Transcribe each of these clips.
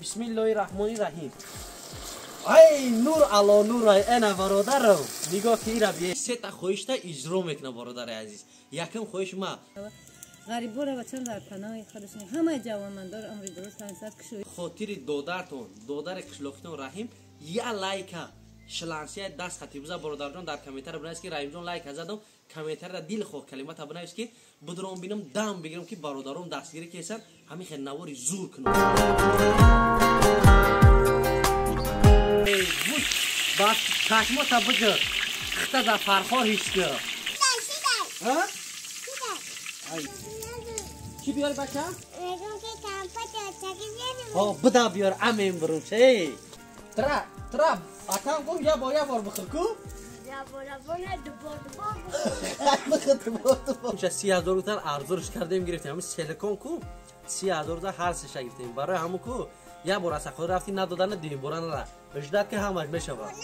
Бисмиллоҳи раҳмони раҳим. Ай нур ало нур ай ана бародарам. Нигоҳ ки ира бие. Се та хоҳишта иҷро мекунам бародари азиз. Якум хоҳиш ма ғарибора ватан дар паноҳи худашон ҳама ҷавонмандор амри дуруст ҳансат кушои. Хотири додартон, додари қишлоқитон Раҳим я лайка шлансия даст хати буза бародарҷон дар комментар бинавис ки Раҳимҷон лайка задам, комментарда дилхоҳ калимата бинавис ки будром бинам дам бигирам ки бародаром дастгирӣ кесан ҳамин хел навори зур кунам. Ба чашмота биҷир, хита дар фархор ҳис кир. Ҳа? Чӣ биёр бача? Ҳо, буда биёр, амем бурум, чей. Тра, тра, атам гуфт я бор, я бор бихӯр ку? Бихӯр, дубор, дубор. 30,000 рубл арзонш кардем гирифтем. Ҳамин силикон ку 30,000 рубл ҳар сеша гирифтем. Барои ҳамун ку я бор аз худ рафти надодана дуюм бора нара. Ждат ки ҳамаш мешавад.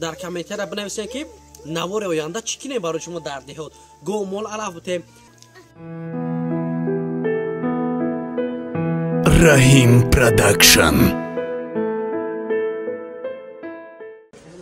Дар комментария бинависем ки навори оянда чӣ кинем барои шумо дар деҳот. Гов мол алаф бутем. Раҳим Продакшн.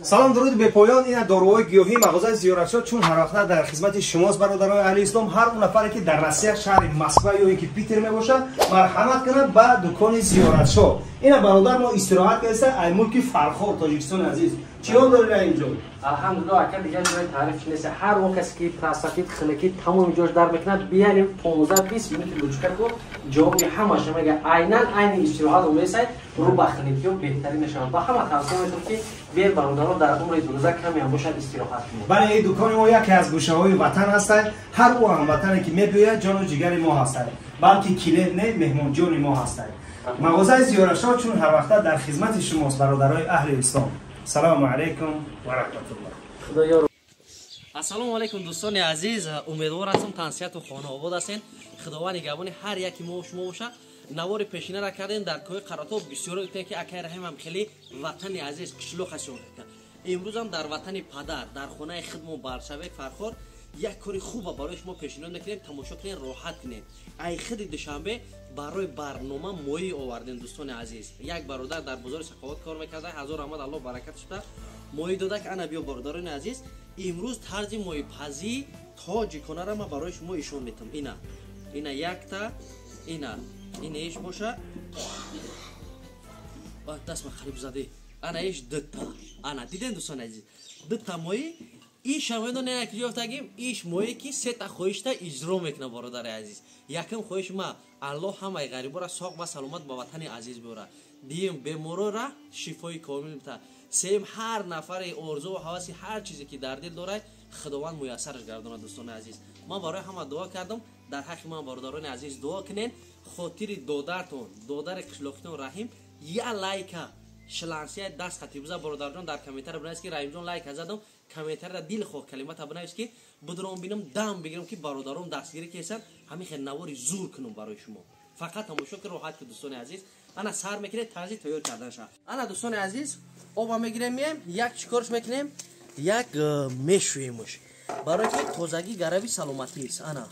Салом, дуруд бепоён. Ина доруҳои гиёҳӣ мағозаи Зиёратшо чун ҳар вақта дар хизмати шумост бародарони аҳли ислом. Ҳар он нафаре ки дар Россия, шаҳри Москва ё ин ки Питер мебошад, марҳамат кунад ба дукони Зиёратшо. Ина бародар мо истироҳат кардааст ай мулки Фархор, Тоҷикистони азиз. Чиё доред инҷо? Алҳамдулиллоҳ, ака дигар ҷои таъриф нест. Ҳар он касе ки простатит, хунукӣ тамоми ҷош дар мекунад, биярем 15-20 минути лучка ку ҷавоби ҳамаша мега. Айнан айни истироҳат омесай, рӯ ба хунукиё беҳтарин мешавад. Ба ҳама тавсия метавон ки биер бародарон дар умри дурӯза каме ҳам бошад истироҳат кунед. Бале, ин дукони мо яке аз гӯшаҳои ватан ҳастад. Ҳар ӯ ҳамватане ки мебиёяд ҷону ҷигари мо ҳастад, балки килет не, меҳмонҷони мо ҳастад. Мағозаи Зиёратшо чун ҳар вақта дар хизмати шумост бародарои аҳли ислом. Салому алайкум ва раҳматуллоҳ. Худоёр. Ассалому алайкум дӯстони азиз, умедвор ҳастам тансиҳату хонаобод ҳастен. Худованд нигаҳбони ҳар яки мо шумо бошад. Навори пешинара кардем дар кӯҳи Қаратоб, бисёре гуфтем ки акай Раҳим ҳам хеле ватани азиз қишлоқ ҳастем. Имрӯзам дар ватани падар, дар хонаи худмон баршаве Фархор як кори хуба барои шумо пешниҳод мекунем, тамошо кунед, роҳат кунед. Ай худи Душанбе барои барнома моҳӣ овардем дӯстони азиз. Як бародар дар бозори Саховат кор мекарда, ҳазор раҳмат, Аллоҳ баракаташ диҳад. Моҳӣ дода ки ана биё бародарони азиз, имрӯз тарзи моҳипазӣ тоҷиконаро ман барои шумо ишон метам. Ина, ина якта, ина, ина иш боша. Даст ма қариб заде. Ана иш дута. Ана диден дӯстони азиз, дута моҳӣ. Иш шаведон як ёфтагим, иш моҳе ки се та хоҳишта иҷро мекунам бародари азиз. Якум хоҳиш ма Аллоҳ ҳамаи ғарибора соғ ва саломат ба ватани азиз биёрад. Дуюм беморора шифои комил бита. Сеюм ҳар нафаре орзу ва ҳаваси ҳар чизе ки дар дил дорад, Худованд муяссараш гардонад дӯстони азиз. Ман барои ҳама дуо кардам, дар ҳаққи ман бародарони азиз дуо кунед. Хотири додартон, додари қишлоқитон Раҳим я лайка шлансия даст хати буза бародарҷон дар комментария бинавис ки Раҳимҷон лайка задам, комментария дилхоҳ калимата бинавис ки будром бинам дам бигирам ки бародаром дастгирӣ кесан ҳамин хел навори зур кунам барои шумо. Фақат тамошо ки роҳат ки дӯстони азиз. Ана сар мекунед тарзи тайёр карданша. Ана дӯстони азиз, оба мегирем мием, як чикорш мекунем, як мешӯемш. Барои ки тозагӣ гарави саломатист. Ана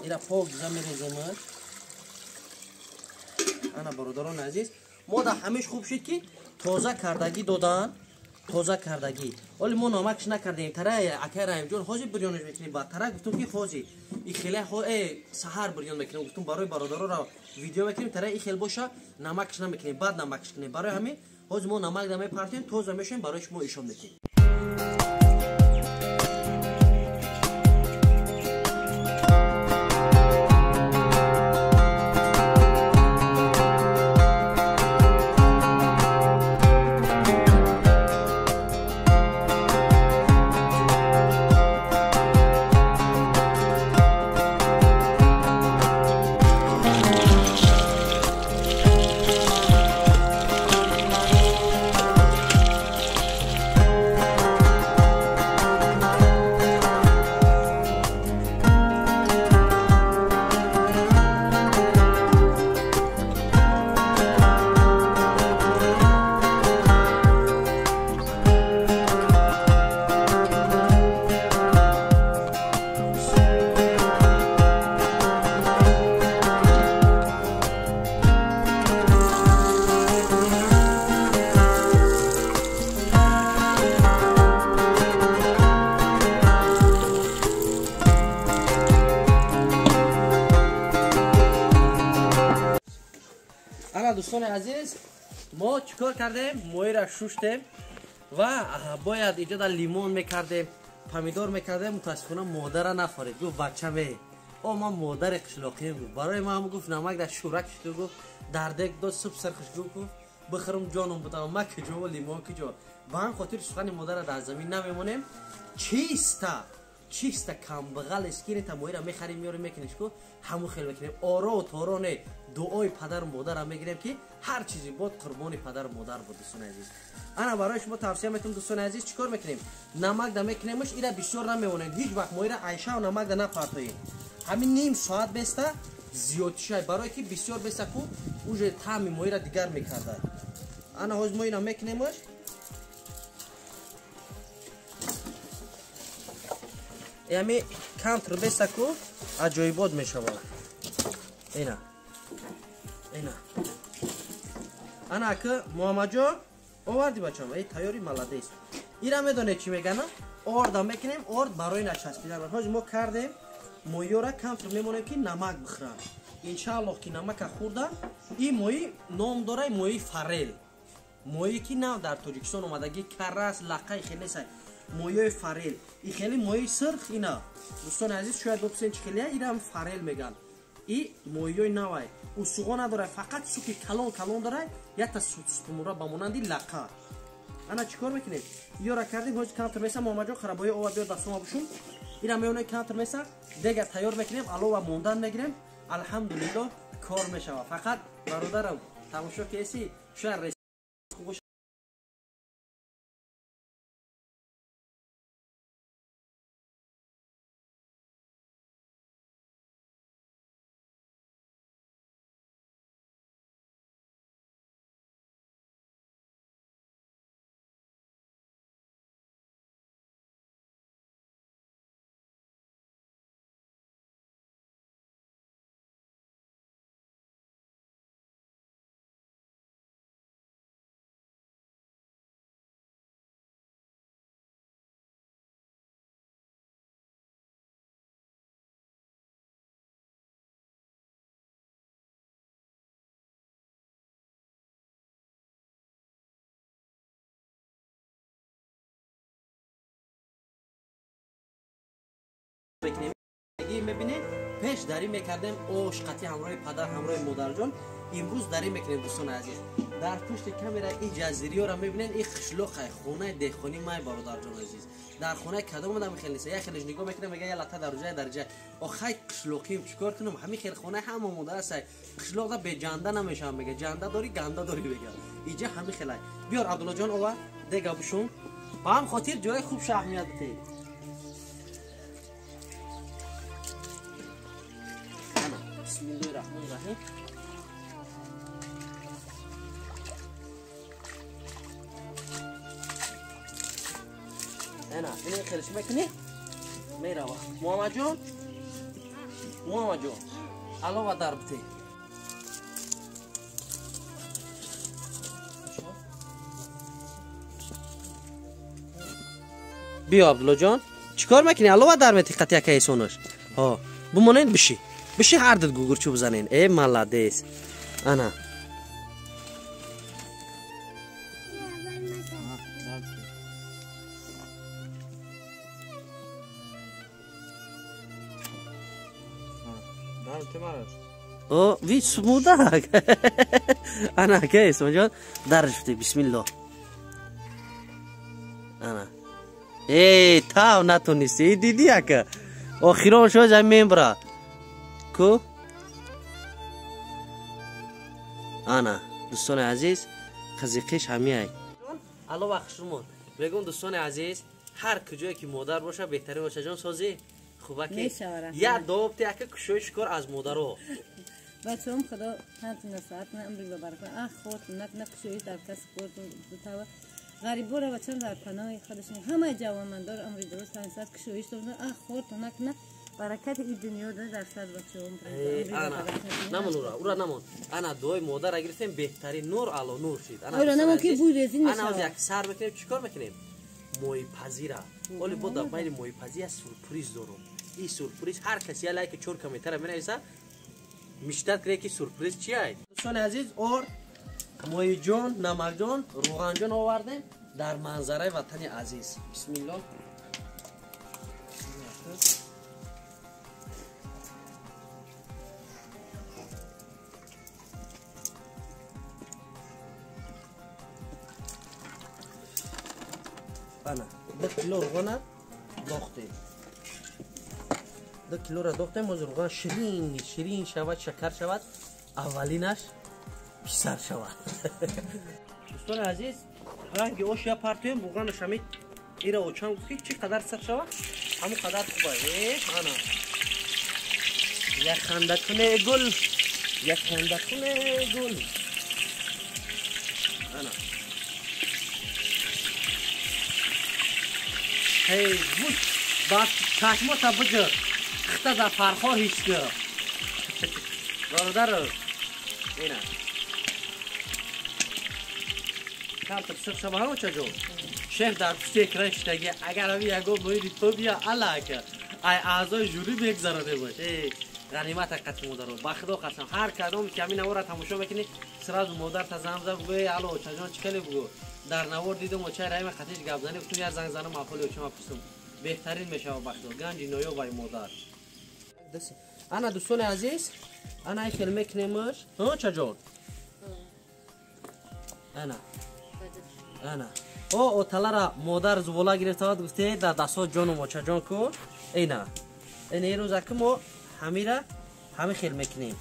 ира пок за мереземш. Ана бародарони азиз, мо да ҳамеш хуб шид ки тоза кардагӣ додан, тоза кардагӣ. Оли мо намакш накардем. Тара акай Раҳимҷон ҳозир бирёнш мекунем. Ба тара гуфтум ки ҳозир и хеле саҳар бирён мекунем. Гуфтум барои бародароро видео мекунем, тара и хел боша намакш намекунем, баъд намакш кунем. Барои ҳамин ҳозир мо намак да мепартем, тоза мешавем, барои шумо ишон метем. Ана дӯстони азиз, мо чикор кардем? Моҳиро шуштем ва бояд иҷода лимон мекардем, помидор мекардем. Мутаассифона модара нафарид. Гуфт бачаме, о ман модари қишлоқием, гуфт. Барои ман гуфт намак дар шӯрак шуд, гуфт дар дег дод суб сархаш, гуфт бихӯрам ҷоном будам, ма киҷо лимон киҷо. Ба ҳам хотир сухани модара дар замин намемонем. Чиста камбағал эскинита моҳиро мехарим, меорем, мекунеш ку ҳамун хел мекунем. Оро торо не, дуои падару модарам мегирем ки ҳар чизи бод қурбони падару модар буд. Дӯстони азиз, ана барои шумо тавсия метавам. Дӯстони азиз, чикор мекунем? Намак да мекунемш, ира бисёр намемонем. Ҳеҷ вақт моҳиро айшав намак да напартоем. Ҳамин ним соат беста зиёдшай, барое ки бисёр беста ку уже таъми моҳиро дигар мекардад. Ана ҳозир мо ина мекунемш. Ями камтр беста ку аҷоибот мешавад. Ина ина ана ака Муҳаммадҷон оварди бачам, эй тайёри маладес. Ира медонед чӣ мегана? Орда мекунем, орд барои начаспидан. Ҳозир мо кардем моҳиёра камтр мемонем ки намак бихӯранд. Иншааллоҳ ки намака хӯрда. Ин моҳӣ ном дорад моҳии форель. Моҳие ки нав дар Тоҷикистон омадагӣ, карас, лақаи хеле сай. Моҳиёи форель. И хеле моҳии сирх ина. Дӯстони азиз, шояд бипурсед чӣ хеле, ира форель меган. И моҳиёи навай. Усуғо надорад, фақат суки калон калон дорад, якта сутмура ба монанди лақа. Ана чӣ кор мекунем? Иёра кардем, ҳозир камтар меса. Муҳаммадҷон харабои ова биёр, дастума бушум. Ира меонем камтар меса, дега тайёр мекунем, алова мондан мегирем. Алҳамдулиллоҳ кор мешавад. Фақат бародарам тамошо кеси, шояд мебинед, пеш дарӣ мекардем ош қатъи ҳамроҳи падар, ҳамроҳи модарҷон. Имрӯз дарӣ мекунем дӯстони азиз. Дар пушти камера ин ҷазириёро мебинед, ин қишлоқай, хонаи деҳқонӣ май, бародарҷон азиз. Дар хонаи кадом одам хел нест. Як хелеш нигоҳ мекунам, мега я лата дарҷай дарҷай. Охай қишлоқим чикор кунам? Ҳамин хел хонаи ҳама омода аст. Қишлоқда беҷанда намешавам, мега. Ҷанда дорӣ, ганда дорӣ, мега. Иҷа ҳамин хелай. Биёр Абдуллоҷон ова, дега бушум. Ба ҳам хотир ҷои хуб шаҳмият битед. Бисмиллоҳир-раҳмонир-раҳим. Ана, ин хелиш мекунӣ? Мерава. Муҳаммадҷон? Муҳаммадҷон, алова дар бите. Биё Абдуллоҷон, чикор мекунӣ? Алова дар мети қатъи яка эсонаш. Ҳо, бимонед биши. Биши ҳар дуд гугурчу бизанен. Э, маладес. Ана. О, ви сумудак. Ана, ка Эсонҷон, дарш бите, бисмиллоҳ. Ана. Эй, тав натонисти, диди ака. Охирон шо ҷа мембра. Ку? Ана, дӯстони азиз, қизиқиш ҳамияй. Алло бахшумон. Мегӯм дӯстони азиз, ҳар куҷое ки модар боша, беҳтарин боша. Ҷон созӣ? Хуба ки я добте ака кушои шикор аз модаро. Бачаҳом худо панҷ насиҳат кунад, умри ба баракат. Ах, ход накна кушоиш дар кас кортун бутава. Ғарибора бачам дар паноҳи худашон. Ҳамаи ҷавонмандор умри дуруст панҷ кушоиш доранд. Ах, ход накна баракати ин дунё дар сар бачаҳом. Ана, намон ура, ура намон. Ана дуои модара гирифтем, беҳтарин нур ало нур шид. Ана ура намон ки бӯй резин мешавад. Ана як сар мекунем, чикор мекунем? Моҳипазира. Оли бо дар байни моҳипазӣ як сюрприз дорум. Ин сюрприз ҳар каси я лайки 4 комментара менависа, Мечтать кунед ки сюрприз чиай. Дӯстони азиз, орд, моҳиҷон, намакҷон, рӯғанҷон овардем дар манзараи ватани азиз. Бисмиллоҳ. Ана, 2 кило рӯғана дохтем. 2 килора дохтем, боз рӯған ширин, ширин шавад, шакар шавад, аввалинаш писар шавад. Дӯстони азиз, ранги ош я партоем, рӯғанаш ҳамин ира очам гуфт ки чӣ қадар сар шавад, ҳамон қадар хуб аст. Ана. Як хандакуне гул, як хандакуне гул. Ана. Эй, буд, ба чашмота биҷир, хита дар фархор ҳис кир. Бародар, ина. Камтар сир шава ҳа очаҷон? Шеф дар пушти экран шидаги, агар ҳами ягон моиди то бия, аллака. Ай аъзои жюри мегзароне бош. Эй, ғанимата қати модаро. Ба худо қасам, ҳар кадом ки ҳамин навора тамошо мекунӣ, сразу модарта занг зад, бугӯ, эй, алло, очаҷон, чӣ хеле бугӯ? Дар навор дидам очаи Раима қатиш гап занӣ, гуфтум як занг занам, аҳволи очама пурсам. Беҳтарин мешавад ба худо, ганҷи ноёбаи модар. Ана дӯстони азиз, ана ай хел мекунемаш. Ҳа, очаҷон? Ана. Ана. О, оталара модар зувола гирифтавад, гуфте дар дастҳо ҷоном очаҷон ку. Эна. Эна ин рӯза ки мо ҳамира ҳами хел мекунем.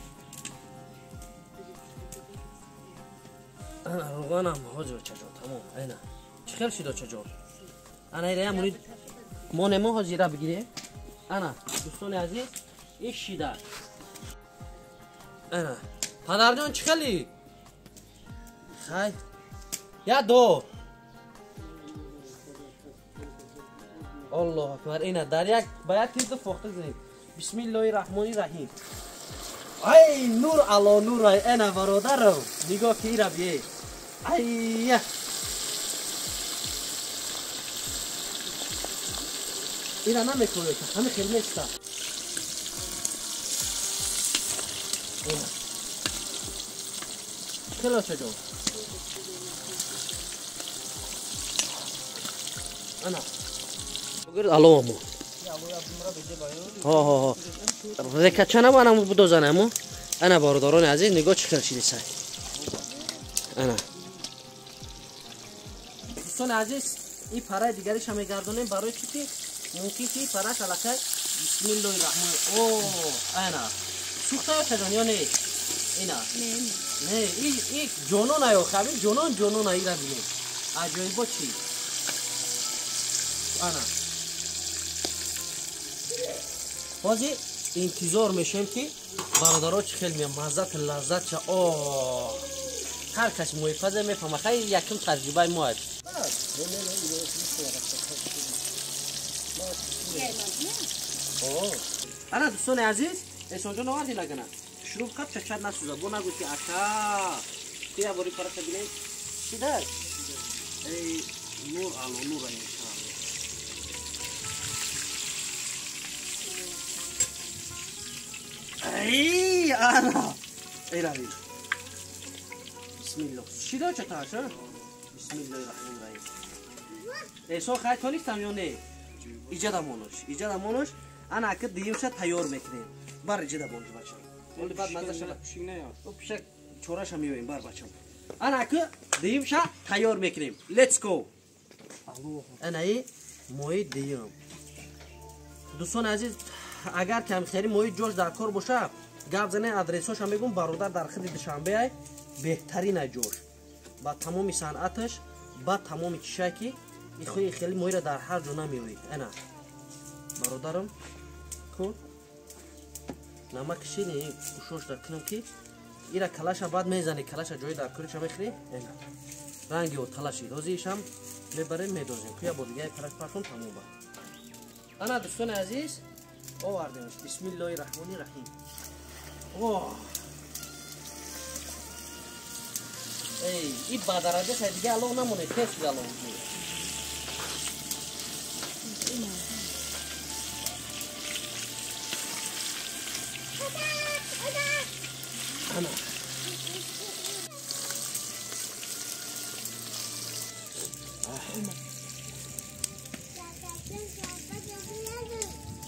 Ана рӯғанам ҳозир очаҷон, тамом. Эна. Чӣ хел шид очаҷон? Ана ира ямуни монемо ҳозира бигирем. Ана дӯстони азиз, ин шида. Ана падарҷон чӣ хели? Хай. Я ду. Аллоҳу акбар. Ина дар як ба як тир ду фохта занем. Бисмиллоҳи раҳмони раҳим. Ай нур ало нур ай ана бародарам. Нигоҳ ки ира бие. Айя. Ира намекунад, ҳами хел места. Ина. Хело чаҷон. Ана. Бугир аловамо. Ҳо ҳо ҳо. Рекачанам анам будозанамо. Ана бародарони азиз, нигоҳ чӣ хел шидисай. Ана. Дӯстони азиз, ин параи дигариша мегардонем барои чӣ ки мумкин ки параш аллакай бисмиллоҳи раҳмони. О, ана. Сӯхта ё чаҷон ё не? Ина. Не, ин ҷонон аю, хаби ҷонон ҷонон ира бинед. Аҷоибо чӣ? Ана. Ҳозир интизор мешавем ки бародаро чӣ хел меянд, маззат лаззат ша. О, ҳар кас моҳипазе мефаҳмад. Хай якум таҷрибаи мо аст. Ана дӯстони азиз, Эҳсонҷон оварди лагана. Шурӯб қаб чачад насӯзад. Бо нагӯ ки ака, ту як бори параша бинед. Чӣ дар? Эй, нур ало нур ай иншааллоҳ. Эй, ана. Эй, рави. Бисмиллоҳ. Шида чаташ, а? Бисмиллоҳи раҳмони раҳим. Эҳсон хай тонистам ё не? Иҷада монош, иҷада монош. Ана ака дуюмша тайёр мекунем. Бар иҷада монш бачам. Оли баъд маза шава. О пишак чораша меоем бар бачам. Ана ака дуюмша тайёр мекунем. Let's go. Ана и мои дуюм. Дӯстони азиз, агар камхери мои ҷош дар кор боша, гап зане адресҳоша мегум, бародар дар хиди Душанбе ай беҳтарин ай ҷош. Ба тамоми санъаташ, ба тамоми чишае ки ихои хеле моиро дар ҳар ҷо намеоед. Ана бародарам ку намакши не кушошда кунам ки ира калаша баъд мезани, калаша ҷои дар куриша мехӯри. Ана ранги оталаши ҳозиришам мебарем медозем. Куя бо дигаи параш партон тамом ба. Ана дӯстони азиз, овардемш. Бисмиллоҳи раҳмони раҳим. О! Эй, и ба дараҷаша дига алов намонед, тез шуд алов.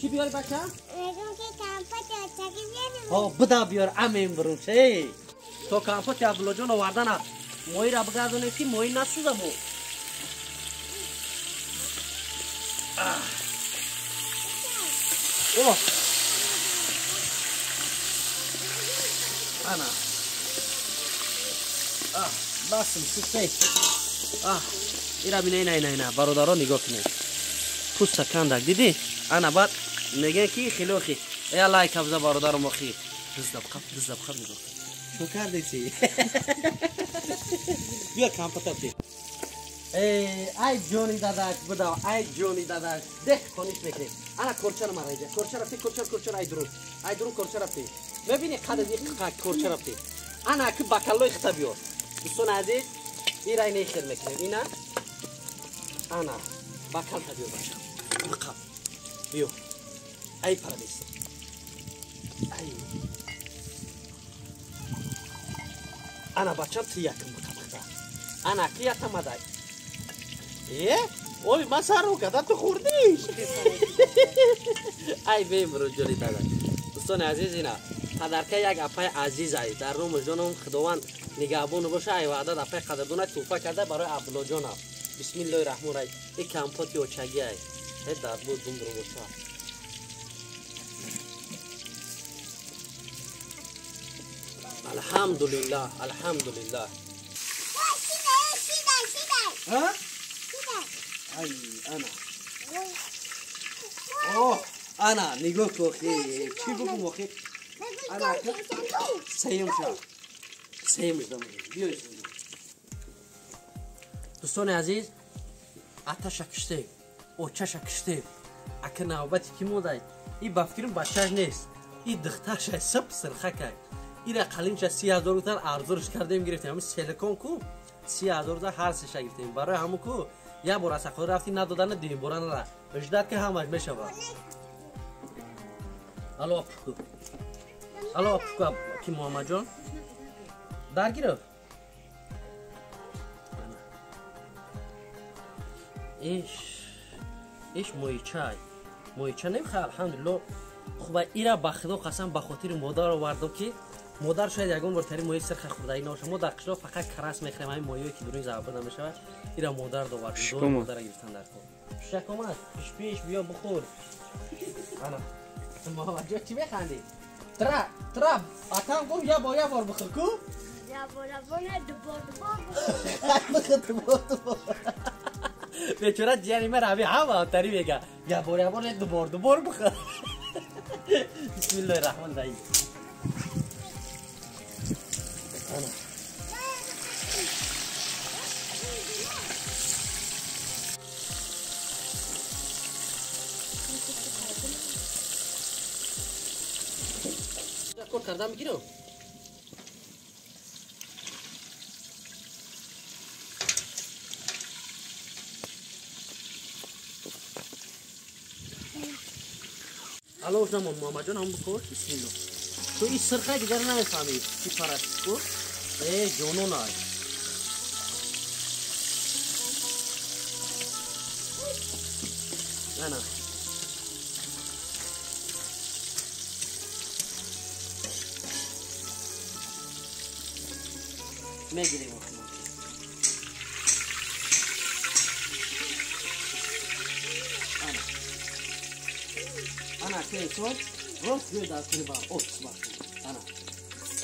چی بیار بچه؟ ها بدا بیار امین برون چه؟ تو کامپوت عبدالله جان آوردن ماهی را بگردونه که ماهی نسوزه مو. اوه انا باسم سوخته. ایرا بینه اینا اینا اینا برادران نگاه کنه پوست کندک دیدی؟ انا بعد میگه که خیلی خی ای لایک افزا برادرم خی دزد بخب دزد بخب نگاه کن چون کرده چی؟ بیا کامپوتر بی ای جونی داداش بدا ای جونی داداش ده کنیش میکنی انا کرچه رو مرا کرچه رفتی کرچه کرچه ای درو ای درو کرچه رفتی میبینی قدر یک کرچه رفتی انا که بکلوی خطا بیار دوستان عزیز این رای نیخیر میکنیم اینا انا بکل تا بیار باشم بقب بیو ای پردیس ای انا بچم تی یکم بقب خطا انا که یکم ادای اوی ما سرو کدا تو خوردیش ای بیم رو جوری دادا دوستان عزیز اینا پدرکه یک اپای عزیز ای در روم جانم خداوند نگهبان باشه ای وعده اپای قدردونه توفه کرده برای عبدالله جانم بسم الله الرحمن الرحیم این کمپوت اوچگی ای در بود بوم رو باشه الحمدلله الحمدلله ها ای انا اوه انا نگاه کن چی بگم آخه انا سیم شد سیم شدم بیا دوستان عزیز آتش کشته اوچش کشته اگه نوبتی کی مونده این بفکرم بچه‌ش نیست این دخترش سب سرخه کرد این قلیم چه 30,000 تومان ارزش کردیم گرفتیم همین سیلیکون کو 30,000 تومان هر سه گرفتیم برای همون کو یه بار از خود رفتی ندادن دیم بار نره اجداد که همش میشه. الو پکو الو پکو کی محمد جان درگیره ایش ایش مویچای مویچه نمیخواه الحمدلله. خوب ایرا با خدا قسم به خاطر مادر آوردم که مادر شاید یگان بار تری ماهی سرخ خوردگی نباشه. ما در قشلاق فقط کرس میخریم همین ماهی که درون زعبر نمیشود. ایرا مادر داورد دو مادر گرفتن در کار شک آمد پیش پیش بیا بخور. انا محمد جان چی میخندی؟ ترا ترا اتم گفت یه بار یه بار بخور کو؟ یه بار یه بار نه دو بار دو بار بخور. دو بار دو بار بیچاره جیانی من روی هوا تری میگه یه بار یه بار نه دو بار دو بار بخور. بسم الله الرحمن الرحیم. کار کردم میگیرم. الو نمون محمد جان هم بخور. بسم الله. تو این سرخه دیگر نمیفهمی چی پرست کو؟ ای جونو نای. نه نه میگیریم. انا که تو راست بیار در کنی با اوت با انا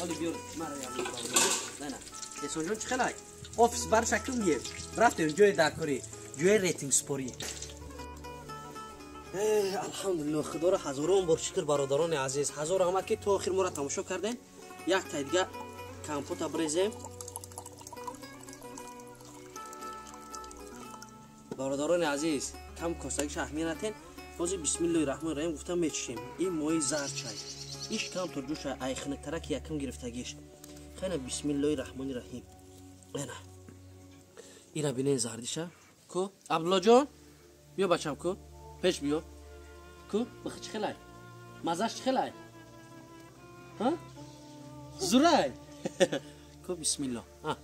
ولی بیار مرا یادم نه نه احسان جان چه خلای آفیس بر شکل میه رفتیم جای درکاری جای ریتینگ سپوری. الحمدلله خدا را هزاران بار شکر برادران عزیز. هزار رحمت که تا آخر ما را تماشا کردین. یک تا دیگه کامپوتا بریزیم برادران عزیز. کم کاسگیش اهمیت نتین. باز بسم الله الرحمن الرحیم گفتم میچشیم. این ماهی زرد چای ایش کم تر جوش ای خنک‌تره که یکم گرفتگیش. خیلی بسم الله الرحمن الرحیم. نه اینا بینه زردیشه کو عبدالله جان بیا بچم کو پیش بیا کو بخ چه خلای مزاش چه خلای ها زورای کو بسم الله. ها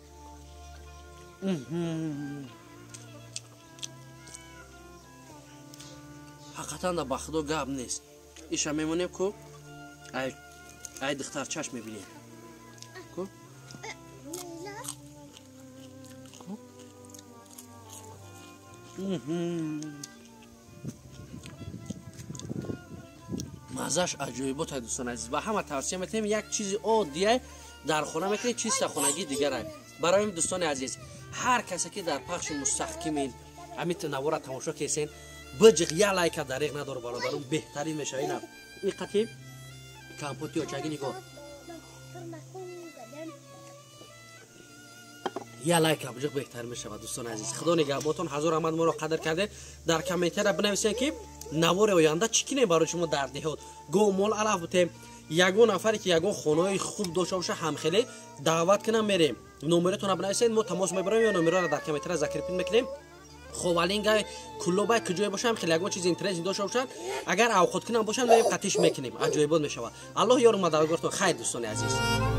Ҳақиқатан да ба худо гап нест. Иша мемонем ку ай духтарчаш мебинем. Ку? Мазаш аҷоибот ай дӯстони азиз. Ба ҳама тавсия метиҳем як чизи оддия дар хона мекунед, чиста хонагӣ дигарай. Барои дӯстони азиз, ҳар касе ки дар пахши мустаҳкимин ҳамин навора тамошо кесен, биҷиқ я лайка дариқ надор бародарум, беҳтарин мешава. Ина ин қати компоти очаги нигоҳ. Я лайка биҷиқ беҳтар мешава дӯстони азиз. Худо нигаҳботон, ҳазор раҳмат моро қадр карде. Дар комментария бинависен ки навори оянда чӣ кинем барои шумо дар деҳот. Гов мол алаф бутем. Ягон нафаре ки ягон хонаҳои хуб дошта боша ҳамхеле даъват кунам мерем. Номератонро бинависед, мо тамос мебарем ё номероро дар комментария закрепит мекунем. Ховалинга куллобай куҷое бошам хеле ягон чизи интерес дошта бошад, агар авқот кунам бошам, меем қатиш мекунем. Аҷоибот мешавад. Аллоҳ ёру мададгортон. Хайр дӯстони азиз.